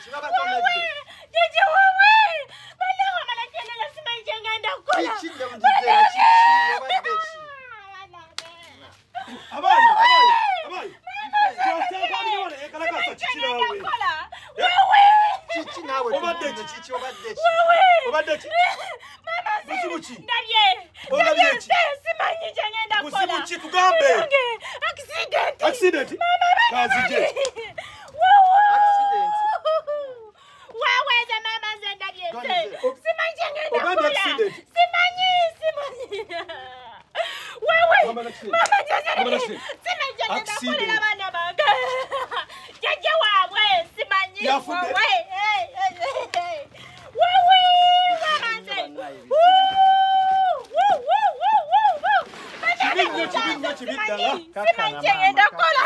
ki babatomedde jjajja waabwe banawe malakyenala simanyi kyengenda kukola kiki ndamugizera kiki obadde ki abayi abayi kiki naawe obadde ki kiki obadde ki obadde ki mama buzibu ki ndabye olabye ki simanyi kyengenda kukola buzibu ki tugambe accident accident kazije accident wewe ze mama ze ndabye simanyi kyengenda kukola simanyi simanyi wewe mama jjajja simanyi kyengenda kukolera abaana bange jjajja waabwe simanyi wewe wewe mama nze simanyi kyengenda kukola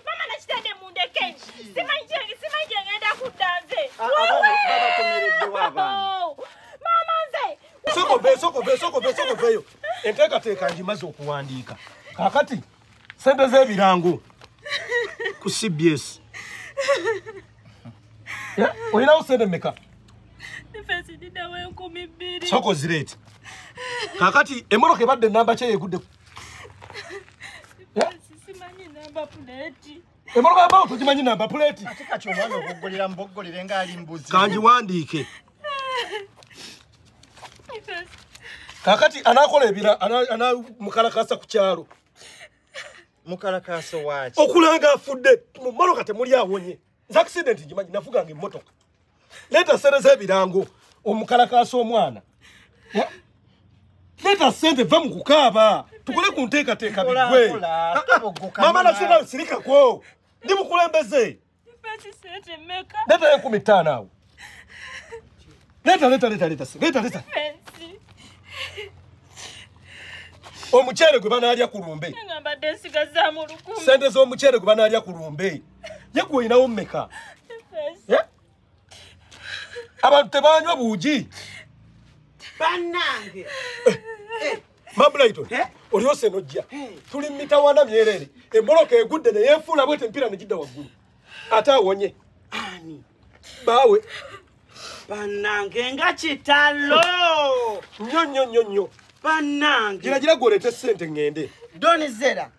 mama nakitadde mundeke simanyi kyengenda kudda nze babatomereddewo abaana mama nze soko veyo enteekateeka ngimaze okuwandiika kaakati sente z'ebirango ku CBS olinawo sente mmeka soko zireete kaakati emmotoka ebadde enamba ki eyegudde emmotoka yabawo togimanyi namba puleeti ate kati omwana oboggolera muboggolere ng'ali mbuzi kangiwandiike kakati anakola ebira ana mukalakasa ku kyalo mukalakaso waaki okulanga afudde mu mmotoka temuli awonye nze accident ngimanyi nafuganga emmotoka leeta sente z'ebirango omukalakasa omwana leeta sente va mu kukaaba tukole ku nteekateeka biggwe mama nasina sirikako ndi mukulembeze leeta 15,000 awo leeta leeta omuceere gwe banaalya ku lumbe sente z'omuceere gwe banaalya ku lumbe ye gwe olinawo mmeka abantu tebanywa buugi bannange Mama Brighton olyose nojja tuli mitawana myerere emmotoka egudde ne yeefuula bwete empiira ne gidda waggulu ate awonye ani baawe bannange nga kitalo nnyo nnyo nnyo nnyo bannange gira gira gwoleete ssente ŋŋende Donizera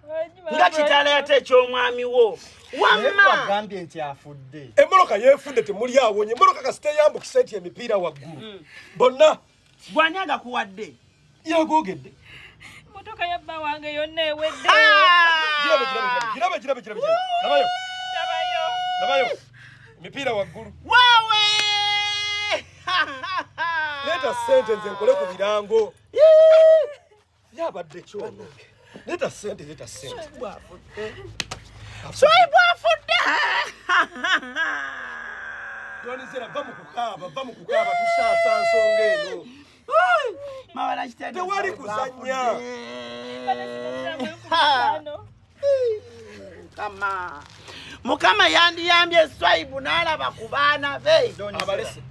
nga kitalo ate eky'omwami wo wamma wagambye nti afudde emmotoka yeefudde temuli awonye emmotoka kasita eyambukisa eti emipiira waggulu bonna gwani agakuwadde yagoogedde emmotoka ya bba wange yonna ewedde girabe girabe labayo labayo emipiira waggulu waawe leeta ssente nze nkole ku birango yabadde kyono leeta ssente leeta ssente Swaibu afudde Donizera va mu kukaaba tusaasa nsonga eno tewali kuzannya Mukama yandiyambye Swaibu n'alaba ku baana be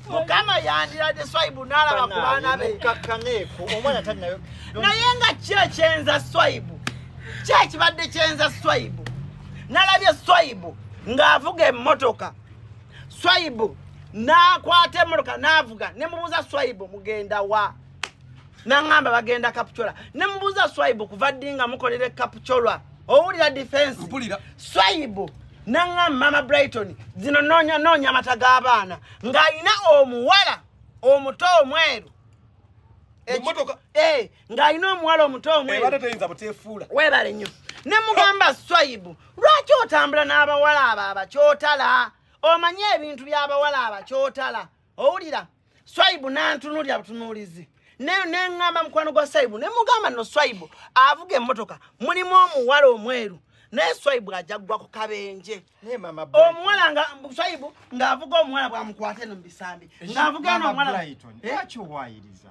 Mukama yandiradde Swaibu n'alaba ku baana be mukakkaneeko omwana talinayo naye nga ki ekyenza Swaibu ki ekibadde kyenza Swaibu nalabye Swaibu ng'avuga emmotoka Swaibu n'akwata emmotoka n'avuga ne mubuuza Swaibu mugenda wa n'aŋŋamba bagenda Kapchorwa ne mubuuza Swaibu kuva ddi nga mukolera Kapchorwa owulira defense Swaibu n'aŋŋamba Mama Brighton zino noonya amata g'abaana ng'alina omuwala omuto omweru ng'alina omuwala omuto omweru ebadde teyinza buteefuula weebale nnyo ne mugamba Swaibu lwaki otambula n'abawala abo abakyotala omanye ebintu by'abawala abakyotala owulira Swaibu n'antunuulira butunuulizi ne ŋŋamba mukwano gwa Swaibu ne mugamba nno Swaibu avuga emmotoka mulimu omuwala omweru naye Swaibu ajja kugwa ku kabenje omuwala nga Swaibu ng'avuga omuwala bw'amukwata eno mu bisambi ng'avuga eno omuwala lwaki owaayiriza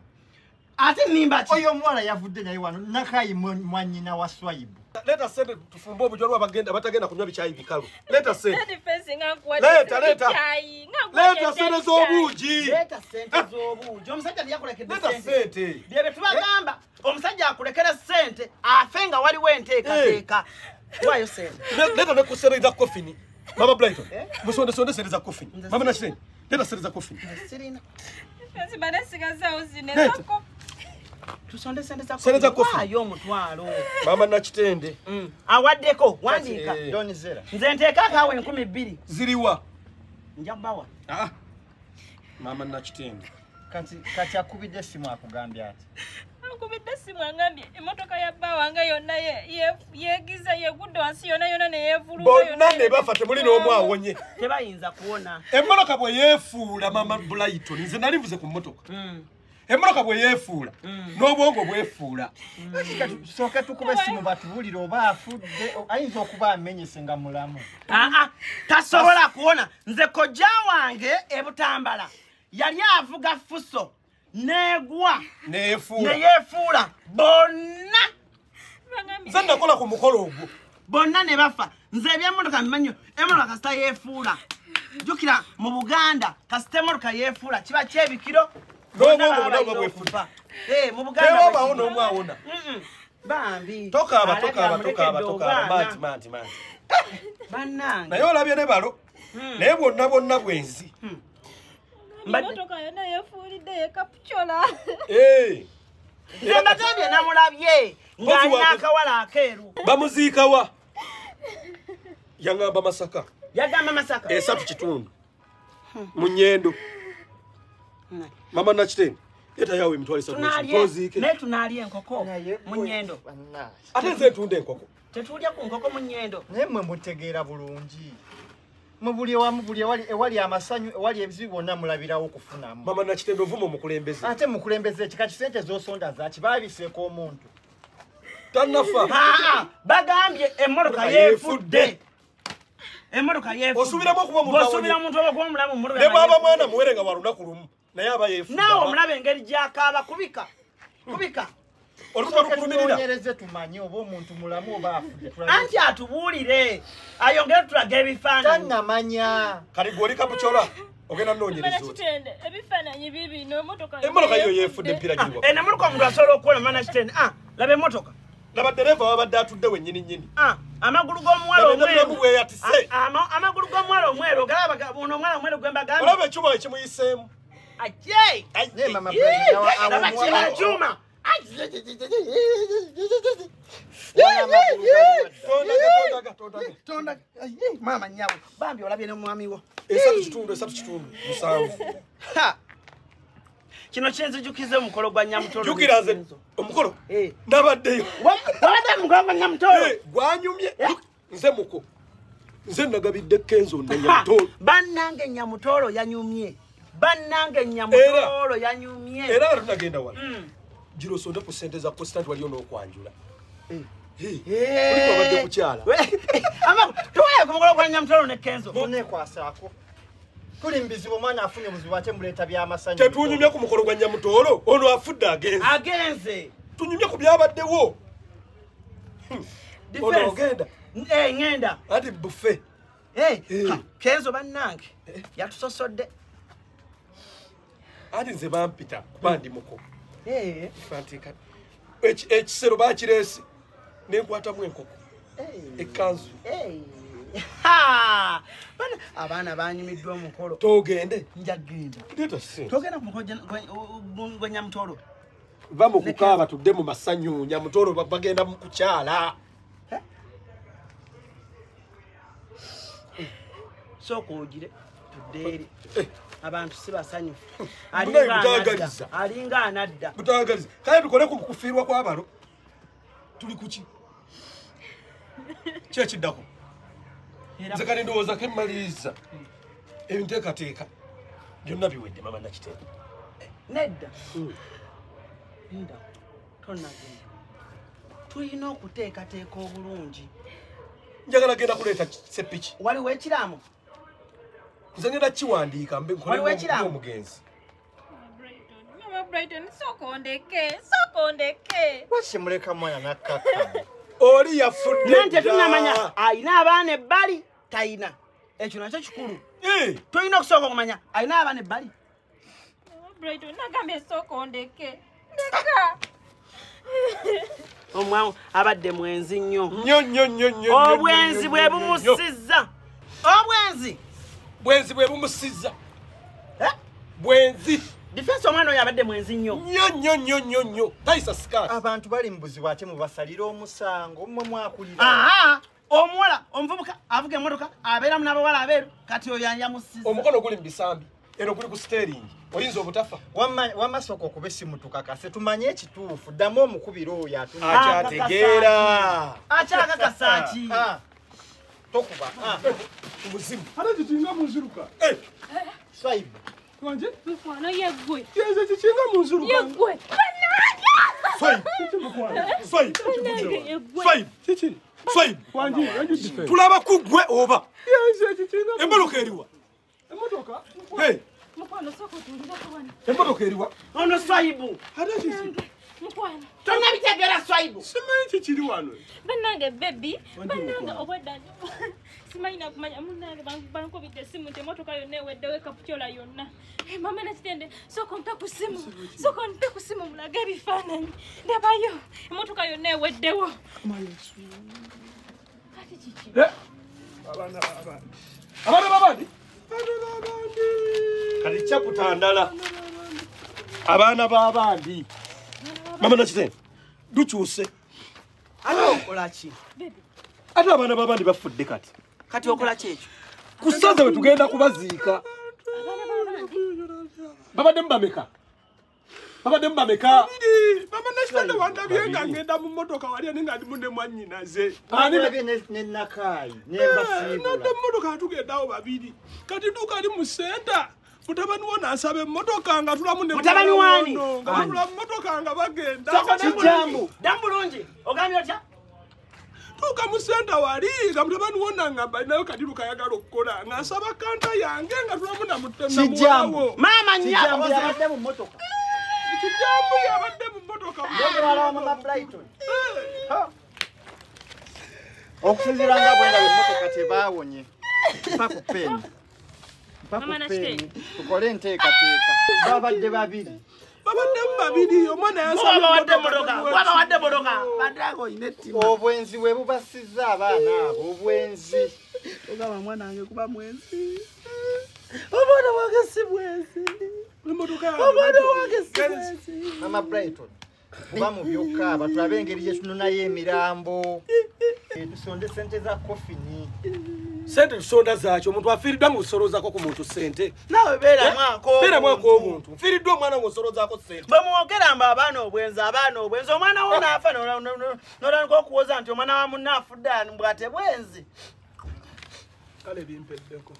ate nnimba ki oyo omuwala yavudde naye wano Nakayi mwannyina wa Swaibu leeta ssente tufumbe obujwa abagenda batagenda kunywa bikyayi bikalu leeta ssente leeta leeta ssente z'obuugi leeta ssente z'obuugi omusajja teyakulekedde leeta ssente bye tubagamba omusajja akulekera ssente afe nga waliwo enteekateeka waayo ssente leeta ne ku ssente za kofini Mama Brighton, musonde sonde sente za coffin. Mama Nakitende, leta sente za coffin. Sirina. Nzibane sigazaawo zino. Tusonde sente za coffin. Sente za coffin. Ayo omutwalo. Mama Nakitende. Awaddeko wandiika. Donizera. Nze nteekako awo 2000. Ziriwa. Nja kubawa. Ah. Mama Nakitende. Kati akubidde essimu akugambye ati. Akubidde essimu angambye emmotoka ya bba wange yonna yeegiza yegudde wansi yonna yonna ne yeevulunga. Bonna ne bafa temuli n'omu awonye. Tebayinza kuwona. Emmotoka bwe yeefuula Mama Brighton, nze nali nvuze ku mmotoka. Emmotoka bwe yeefuula n'obwongo bwefuula. Kati tusooke tukube essimu batubuulire oba afudde, ayinza okuba amenyese nga mulamu. Aa, tasobola kuwona. Nze kojja wange e Butambala yali avuga fuso negwa neyefuula bonna. Nze nakola ku mukolo ogwo bonna ne bafa. Nze ebyemmotoka mbimanyi, emmotoka kasita yeefuula. Jjukira mu Buganda kasita emmotoka yeefuula kiba kyebikiro n'obwongo bonna buba bwefuula. Mu Buganda tewabaawo n'omu awona. Bambi tokaaba tokaaba tokaaba tokaaba manti manti manti bannange. Naye olabye ne balo naye bwonna bwonna bwenzi. Emmotoka yonna yeefuulidde yekapucola. Nze mbagambye namulabye ng'alina akawala akeeru. Bamuziikawa? Yangamba Masaka. Yagamba Masaka? 3.5 mu Nnyendo. Mama Nakitende, leeta yawe emitwalo 3 toziike. Naye tunaalya enkoko mu Nnyendo. Ate nze ntunda enkoko. Tetulya ku nkoko mu Nnyendo. Naye mmwe mutegeera bulungi. Mu buli ewamu buli ewali amasanyu ewali ebizibu bonna mulabirawo okufunamu. Mama Nakitende ovuma omukulembeze. Ate mukulembeze ekika kisente z'osonda zaaki baabiseeko omuntu. Tannafa. Bagambye emmotoka yeefudde. Emmotoka yeefudde. Osuubiramu okuba omuntu awonye. Osuubira omuntu okuba omulamu mu mmotoka. Ne bw'aba mwana muwere nga wa lunaku lumu naye aba yeefudde. Naawe omulaba engeri gy'akaaba kubika. Kubika. Olubuto lukulumirira. Tunoonyereze tumanye oba omuntu mulamu oba afudde. Anti atubuulire ayongere tulaga ebifaananyi. Tannamanya. Kati gwe oli kapucola ogenda nnoonyereza oti. Nakitende ebifaananyi biibino emmotoka. Emmotoka yo yeefudde emipiira giri waggulu. Eno emmotoka omuntu asobola okukola Mama Nakitende. Laba emmotoka. Laba ddereeva wabadde atudde wennyini nnyini. Amagulu g'omuwala omweru. Bweyatise. Amagulu g'omuwala omweru ogalaba ono omuwala omweru gwe mbagambye. Olaba ekyuma ekimuyiseemu. Aje! Naye Mama Brighton laba kino ekyuma. Mama nyawo bambi olabye n'omwami wo. 3.5 3.5 7. Kino kyenzijukiza omukolo gwa Nyamutolo. Jjukira nze omukolo nabaddeyo. Wabadde omukolo gwa Nyamutolo? Gwanyumye. Nze muko. Nze nagabidde Kenzo na Nyamutolo. Bannange Nyamutolo yanyumye. Bannange Nyamutolo yanyumye. Era tunagenda wala. Jiro sonde ku sente za Constant waliyo n'okwanjula. Kuliko abadde kukyala. Tuwaye ku mukolo gwa Nyamutolo ne Kenzo. Munekwasaako. Tuli mbizibu omwana afunye obuzibu ate muleeta by'amasanyu. Tetunyumya ku mukolo gwa Nyamutolo, ono afudde agenze. Agenze. Tunyumye ku byabaddewo. Ono ogenda. Ngenda. Anti buffet. Kenzo bannange yatusosodde. Anti nze bampita kuba ndi muko. Ekisero bakireese nenkwatamu enkoko. Ekkanzu. Abaana banyumiddwa omukolo. Togende. Nja kugenda. Leeta ssente. Togenda ku mukolo gwa Nyamutolo. Va mu kukaaba tudde mu masanyu. Nyamutolo bagenda mu kukyala. Sooka ogire tudde eri. Abantu si basanyufu. Alinga anadda. Butaagaliza. Kale tukole ku kufiirwa kw'abalo. Tuli kuki? Ki ekiddako? Nze kati ndowooza ke mmaliriza enteekateeka byonna biwedde Mama Nakitende. Nedda. Nedda. Tonnagenda. Tulina okuteekateeka obulungi. Njagala genda kuleeta seppiki. Waliwo ekiraamo? Nze ngenda kiwandiika mbe nkole omugenzi. Mama Brighton, sooka ondeke, sooka ondeke. Lwaki muleka mwana n'akkakkana? Oli yafudde. Nanti tetunnamanya alina abaana ebbali tayina. Ekyo nakyo kikulu. Tulina okusooka okumanya alina abaana ebbali. Mama Brighton, nagambye sooka ondeke. Ndeka. Omwana abadde mwenzi nnyo. Nnyo nnyo nnyo nnyo. Obwenzi bwe bumusizza. Obwenzi. Bwenzi bwe bumusiza. Bwenzi. Defense omwana oyo abadde mwenzi nnyo. Nnyo nnyo nnyo nnyo nnyo. Tayisa sikaati. Abantu bali mu buzibu ate mubasalira omusango mmwe mwakulira. Aha! Omuwala omuvubuka avuga emmotoka abeeramu n'abawala abeeru kati oyo yamusiza. Omukono guli mu bisambi eno guli ku steering oyinza obutafa. Wamma sooka okuba essimu tukakase tumanye ekituufu ddamu omukubira oyo akyategeera. Akyakakasa ki? Tokuba. Omuzimu. Ate kikinga munziruka. Swaibu. Wanje? Mukwano yeggwe. Yenze kikinga munziruka. Yeggwe. Swaibu. Swaibu. Swaibu. Kiki? Swaibu. Wanje, wanje defense. Tulaba ku ggwe oba. Yenze kikinga. Emmotoka eriwa. Emmotoka? Hey. Mukwano sooka otuulireko wano. Emmotoka eriwa. Ono Swaibu. Ate kiki? Mukwano. Tonnabitegeera Swaibu. Simanyi kikiri wano. Bannange baby, bannange obwedda simanyi nakumanya munnange bankubidde essimu nti emmotoka yonna eweddewo ekaputyola yonna. Mama Nakitende sooka ompe ku ssimu, sooka ompe ku ssimu mulage ebifaananyi. Ndabayo emmotoka yonna eweddewo. Kati kiki? Abaana b'abandi. Abaana b'abandi? Abaana b'abandi. Kati chapter ndala. Abaana b'abandi. Mama Nakitende dukyuse. Ate okola ki? Ate abaana b'abandi bafudde kati. Kati okola ki ekyo? Ku ssanza bwe tugenda kubaziika. Abaana b'abandi? Babadde mubameka? Babadde mubameka? Mama Nakitende wandabye nga ngenda mu mmotoka wali naye nga ndi munne mwannyinaze. Ani ne Nakaayi ne mbasiibula. Nadda mu mmotoka tugendawo babiri. Kati duuka ali mu senta. Mutabani wo n'asaba emmotoka nga tulamu ne mutabani wani? Nga batula mu mmotoka nga bagenda. Kijambu. Ddamu bulungi. Ogambye otya? Tuuka mu senta wali nga mutabani wo nangamba nayo kadiru kayagala okukola nga nsaba kanta yange nga tulamu na Kijambu. Maama nnyabo yabadde mu mmotoka. Kijambu yabadde mu mmotoka. Yogera Mama Brighton. Okusinziira nga bwe ndaba emmotoka tebaawonye. Mpa ku peni. Mama Nakitende. Tukole enteekateeka. Babadde babiri. Babadde babiri omwana yasaba Wabawadde mmotoka. Badde olina ettima. Obwenzi bwe bubasizza abaana abo obwenzi. Ogamba mwana wange kuba mwenzi. Omwana wange si mwenzi. Omwana wange si mwenzi. Mama Brighton. Kuba mu by'okaaba tulabe engeri gye tunonayo emirambo. Tusonde ssente za kofini. Sente tusonda zaaki omuntu afiiriddwa ng'osolozaako ku muntu ssente. Naawe beeramu ak'obuntu. Nfiiriddwa omwana ng'osolozaako ssente. Bwe mwogera mbu abaana obwenzi abaana obwenzi omwana wo n'afa n'otandika okuwoza nti omwana wa munne afudde mbw ate bwenzi. Kale bimpeddeko.